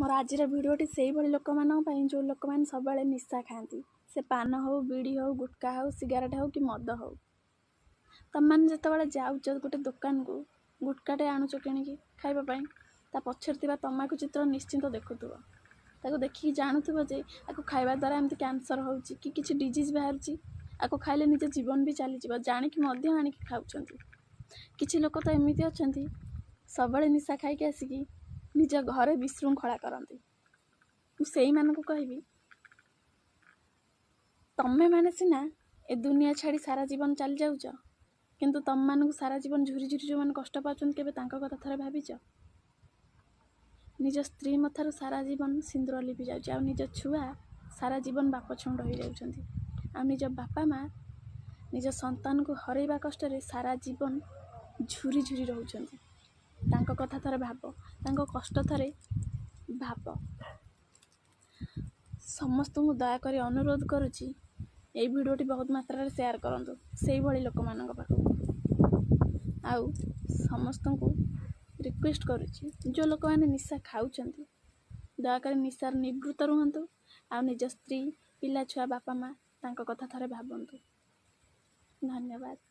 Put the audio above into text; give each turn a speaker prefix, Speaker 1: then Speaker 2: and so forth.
Speaker 1: ମୋର ଆଜିର ଭିଡ଼ିଓଟି ସେଇଭଳି ଲୋକମାନଙ୍କ ପାଇଁ, ଯେଉଁ ଲୋକମାନେ ସବୁବେଳେ ନିଶା ଖାଆନ୍ତି। ସେ ପାନ ହଉ, ବିଡ଼ି ହଉ, ଗୁଟକା ହଉ, ସିଗାରେଟ୍ ହଉ କି ମଦ ହଉ। ତମେମାନେ ଯେତେବେଳେ ଯାଉଛ ଗୋଟେ ଦୋକାନକୁ, ଗୁଟକାଟେ ଆଣୁଛ କିଣିକି ଖାଇବା ପାଇଁ, ତା ପଛରେ ଥିବା ତମାଖୁ ଚିତ୍ର ନିଶ୍ଚିନ୍ତ ଦେଖୁଥିବ। ତାକୁ ଦେଖିକି ଜାଣୁଥିବ ଯେ ଆକୁ ଖାଇବା ଦ୍ୱାରା ଏମିତି କ୍ୟାନ୍ସର ହେଉଛି କି କିଛି ଡିଜିଜ୍ ବାହାରୁଛି, ଆକୁ ଖାଇଲେ ନିଜ ଜୀବନ ବି ଚାଲିଯିବ, ଜାଣିକି ମଧ୍ୟ ଆଣିକି ଖାଉଛନ୍ତି। କିଛି ଲୋକ ତ ଏମିତି ଅଛନ୍ତି, ସବୁବେଳେ ନିଶା ଖାଇକି ଆସିକି ନିଜ ଘରେ ବିଶୃଙ୍ଖଳା କରନ୍ତି। ମୁଁ ସେଇମାନଙ୍କୁ କହିବି, ତମେମାନେ ସିନା ଏ ଦୁନିଆ ଛାଡ଼ି ସାରା ଜୀବନ ଚାଲି ଯାଉଛ, କିନ୍ତୁ ତମମାନଙ୍କୁ ସାରା ଜୀବନ ଝୁରି ଝୁରି ଯେଉଁମାନେ କଷ୍ଟ ପାଉଛନ୍ତି, କେବେ ତାଙ୍କ କଥା ଥରେ ଭାବିଛ? ନିଜ ସ୍ତ୍ରୀ ମଥାରୁ ସାରା ଜୀବନ ସିନ୍ଦୁର ଲିଭି ଯାଉଛି, ଆଉ ନିଜ ଛୁଆ ସାରା ଜୀବନ ବାପ ଛୁଣ୍ଡ ହୋଇଯାଉଛନ୍ତି, ଆଉ ନିଜ ବାପା ମା ନିଜ ସନ୍ତାନକୁ ହରେଇବା କଷ୍ଟରେ ସାରା ଜୀବନ ଝୁରି ଝୁରି ରହୁଛନ୍ତି। ତାଙ୍କ କଥା ଥରେ ଭାବ, ତାଙ୍କ କଷ୍ଟ ଥରେ ଭାବ। ସମସ୍ତଙ୍କୁ ଦୟାକରି ଅନୁରୋଧ କରୁଛି, ଏଇ ଭିଡ଼ିଓଟି ବହୁତ ମାତ୍ରାରେ ସେୟାର କରନ୍ତୁ ସେଇଭଳି ଲୋକମାନଙ୍କ ପାଖକୁ। ଆଉ ସମସ୍ତଙ୍କୁ ରିକ୍ୱେଷ୍ଟ କରୁଛି, ଯେଉଁ ଲୋକମାନେ ନିଶା ଖାଉଛନ୍ତି, ଦୟାକରି ନିଶାରୁ ନିବୃତ୍ତ ରୁହନ୍ତୁ ଆଉ ନିଜ ସ୍ତ୍ରୀ, ପିଲା ଛୁଆ, ବାପା ମା ତାଙ୍କ କଥା ଥରେ ଭାବନ୍ତୁ। ଧନ୍ୟବାଦ।